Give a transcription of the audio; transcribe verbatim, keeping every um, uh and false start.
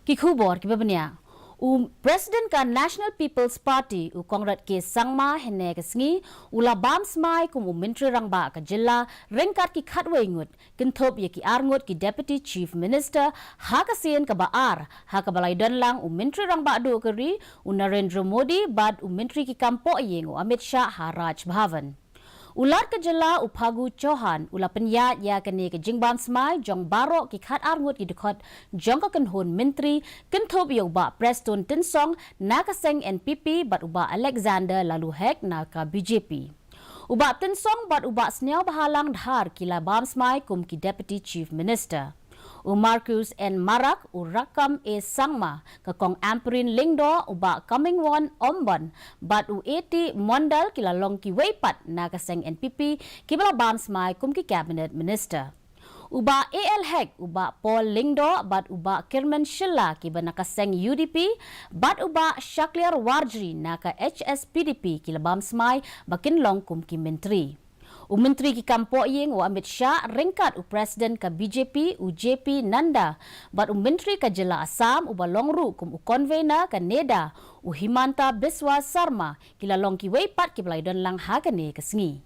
Ki khubor kiba bniah. U President ka National People's Party, u Conrad K Sangma, hynne ka sngi u la bam smai kum u Myntri Rangbah ka jylla ryngkat ki khatwei ngut, kynthup ïa ki ar ngut ki Deputy Chief Minister, ha ka sien kaba ar ha kaba la ïadon lang u Myntri Rangbah duh ka ri, u Narendra Modi, bad u Myntri ki kam pohïing, u Amit Shah, ha Raj Bhavan. U Lat ka jylla, u Phagu Chauhan, u la pynïaid ïa kane ka jingbam smai jong baroh ki khat ar ngut ki dkhot jong ka kynhun myntri, kynthup ïa u Bah Prestone Tynsong na ka seng N P P bad u Bah Alexander Laloo Hek na ka B J P. U Bah Tynsong bad u Bah Sniawbhalang Dhar ki la bam smai kum ki Deputy Chief Minister. U Marcuise N Marak, u Rakkam A Sangma, ka Kong Ampareen Lyngdoh, u Bah Comingone Ymbon, bad u A T Mondal ki la long kiwei pat na ka seng N P P kiba la bam smai kum ki Cabinet Minister. U Bah A L Hek, u Bah Paul Lyngdoh, bad u Bah Kyrmen Shylla kiba na ka seng U D P, bad u Bah Shakliar Warjri na ka H S P D P ki la bam smai ba kin long kum ki myntri. U Myntri ki kam pohïing, u Amit Shah, ryngkat u President ka B J P, u J P Nadda, bad u Myntri ka jylla Assam, uba long ruh kum u Convener ka NEDA, u Himanta Biswa Sarma, ki la long kiwei pat kiba la ïadon lang ha kane ka sngi.